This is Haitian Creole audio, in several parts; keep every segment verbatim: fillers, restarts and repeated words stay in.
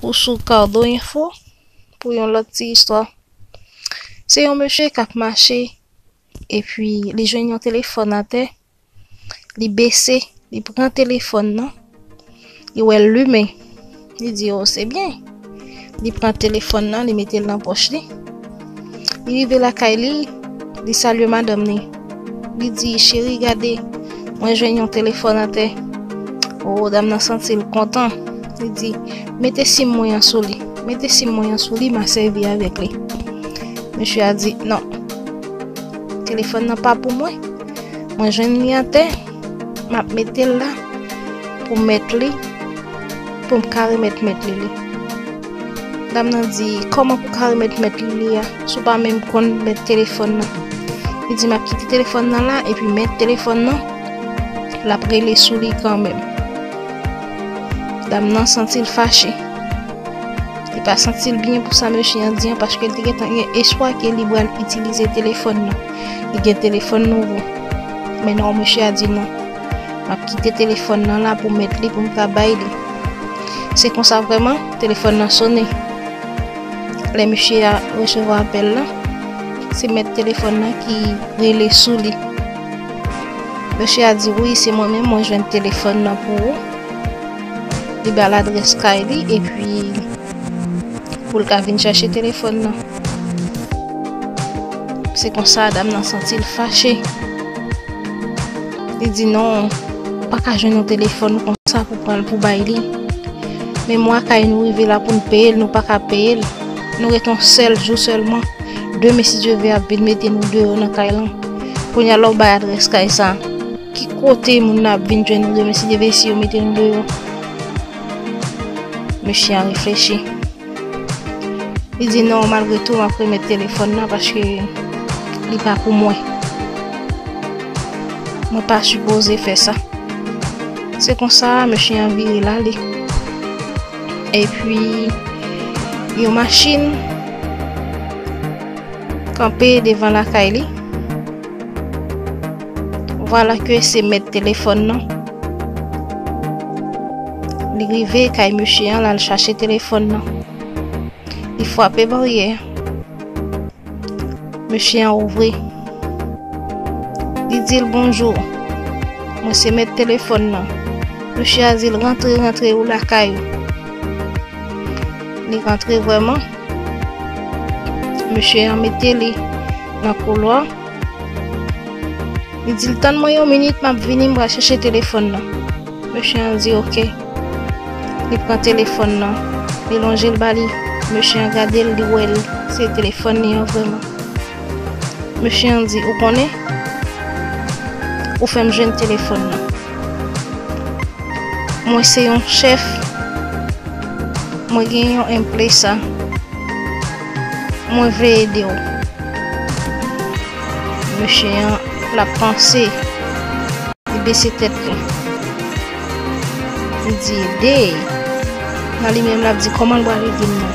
Ou sou Cardo Info pou yon lòt ti istwa. Se yon mesye k ap mache, epi li jwenn yon telefòn atè. Li bese, li pran telefòn nan, li wè l limen. Li di, "O, se byen." Li pran telefòn nan, li mete l nan pòch li. Li rive lakay li, li salye madanm li. Li di, "Cheri, gade, mwen jwenn yon telefòn atè." O, dam nan santi l kontan. Li di, "Mete sim mwen an sou li. Mete sim mwen an sou li, m a sèvi avèk li." Mesye a di, "Non. Telefòn nan pa pou mwen. Mwen jwenn li atè. M ap mete l la pou mèt li, pou m ka remèt mèt li li." Dam nan di, "Kòman pou ka remèt mèt li li a? Si w pa menm konn mèt telefòn nan?" Li di, "M ap kite telefòn nan la, epi mèt telefòn nan, l ap rele sou li kanmenm." Dam nan santi l fache. Li pa santi l byen pou sa mesye an di an, paske l te gentan gen espwa ke li pral itilize telefòn nan. Li gen telefòn nouvo. Men non, mesye a di non. "M ap kite telefòn nan la pou mèt li, pou m ka bay li." Se konsa vrèman, telefòn nan sonnen. Lè mesye a resevwa apèl la, se mèt telefòn nan ki rele sou li. Mesye a di, "Wi, se mwen menm, mwen jwenn telefòn nan pou ou." Li ba l adrès kay li, epi pou l ka vin chèche telefòn nan. Se konsa, dam nan santi l fache. Li di, "Non, ou pa ka jwenn yon telefòn konsa pou pran l pou bay li. Men mwa kay nou rive la pou n peye l, nou pa ka peye l. Nou ret yon sèl jou sèlman. Demen, si Dye vle, ap vin mete nou deyò nan kay lan. Kounye a, lè w bay adrès kay sa, ki kote moun nan ap vin jwenn nou demen, si Dye vle, si yo mete nou deyò?" Mesye an reflechi. Li di, "Non, malgre tou, m ap remèt telefòn nan paske li pa pou mwen. Mwen pa sipoze fè sa." Se konsa, mesye an vire l ale. Epi, yon machin kanpe devan lakay li. Vwala ke se mèt telefòn nan. Li rive kay mesye an, l al chache telefòn nan. Li frape baryè. Mesye an ouvri. Li di l, "Bonjou. Mwen se mèt telefòn nan." Mesye a di l, "Rantre, rantre, ou lakay ou." Li rantre vrèman. Mesye an mete li nan koulwa. Li di l, "Tann mwen yon minit, m ap vini, m pral chèche telefòn nan." Mesye an di, "Oke." Li pran telefòn nan, li lonje l ba li. Mesye an gade l, li wè l, se telefòn li an vrèman. Mesye an di, "Ou konnen, ou fè m jwenn telefòn nan. Mwen se yon chèf, mwen gen yon empresa, mwen vle ede w." Mesye an, l ap panse, li bese tèt li. Li di, "Ede!" Nan li menm, l ap di, "Kòman l pral ede m nan?"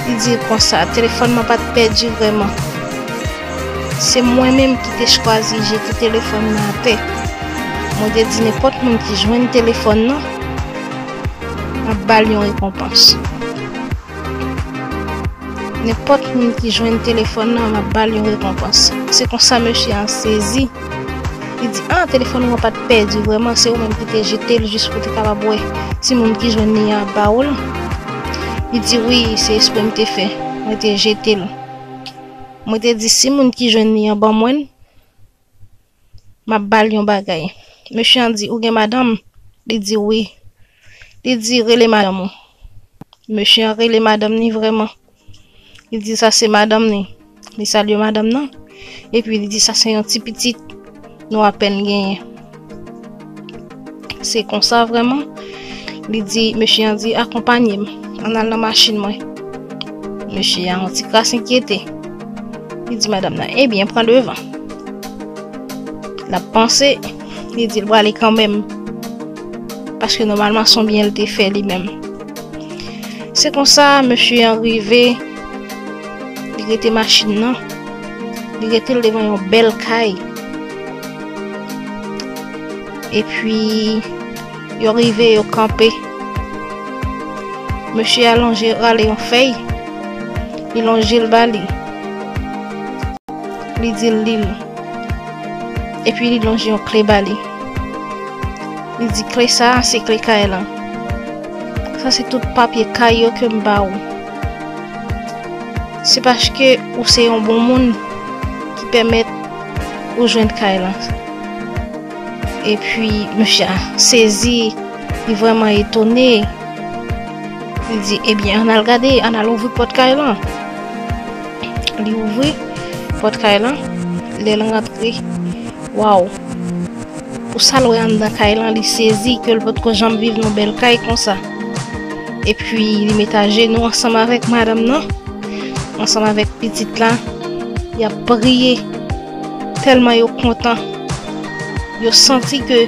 Li di l konsa, "Telefòn mwen pa t pèdi vrèman. Se mwen menm ki te chwazi jete telefòn nan atè. Mwen te di nenpòt moun ki jwenn telefòn nan, m ap ba l yon rekonpans. Nenpòt moun ki jwenn telefòn nan, m ap ba l yon rekonpans." Se konsa mesye an sezi. Li di, "A, telefòn ou an pa t pèdi vrèman, se ou menm ki te jete l jis pou w te kapab wè timoun ki jwenn li an ap ba ou l." Li di, "Wi, se espre m te fè. Mwen te jete l. Mwen te di, si moun ki jwenn li an ban mwen l, m ap ba l yon bagay." Mesye an di, "Ou gen madanm?" Li di, "Wi." Li di, "Rele madanm ou." Mesye an rele madanm ni vrèman. Li di, "Sa se madanm ni." Li salye madanm nan. Epi li di, "Sa se yon ti pitit nou apèn genyen." Se konsa vrèman. Li di, mesye an di, "Akonpanye m. Ann al nan machin mwen." Mesye an yon ti kras enkyete. Li di madanm nan, "Ebyen, pran devan." L ap panse, li di l prale kanmenm. Paske nòmalman, se yon byen l te fè li menm. Se konsa, mesye an rive, li rete machin nan, li rete l devan yon bèl kay. Epi, yo rive, yo kanpe. Mesye a lonje rale yon fèy, li lonje l ba li. Li di l li l. Epi li lonje yon kle ba li. Li di, "Kle sa a se kle kay lan. Sa se tout papye kay yo ke m ba ou. Se paske ou se yon bon moun ki pèmèt ou jwenn kay lan." Epi mesye a sezi, li vrèman etone. Li di, "Ebyen, ann al gade, ann al ouvri pòt kay lan." Li ouvri pòt kay lan, lè l rantre, waw! Pou sa l wè anndan kay lan, li sezi ke l potko janm viv nan bèl kay konsa. Epi li met ajenou ansanm avèk madanm nan, ansanm avèk pitit la, y ap priye. Tèlman yo kontan, yo santi ke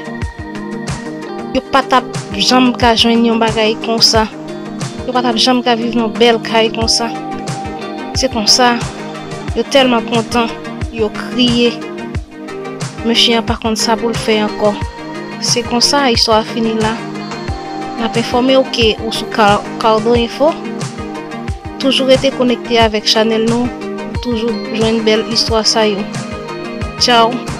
yo pa t ap janm ka jwenn yon bagay konsa. Yo pa t ap janm ka viv nan bèl kay konsa. Se konsa, yo tèlman kontan, yo kriye. Mesye a pa konn sa pou l fè ankò. Se konsa, istwa a fini la. N ap enfòme w ke ou sou Ka-, Cardo Info. Toujou rete konekte avèk chanèl nou, pou toujou jwenn bèl istwa sa yo. Tchaw!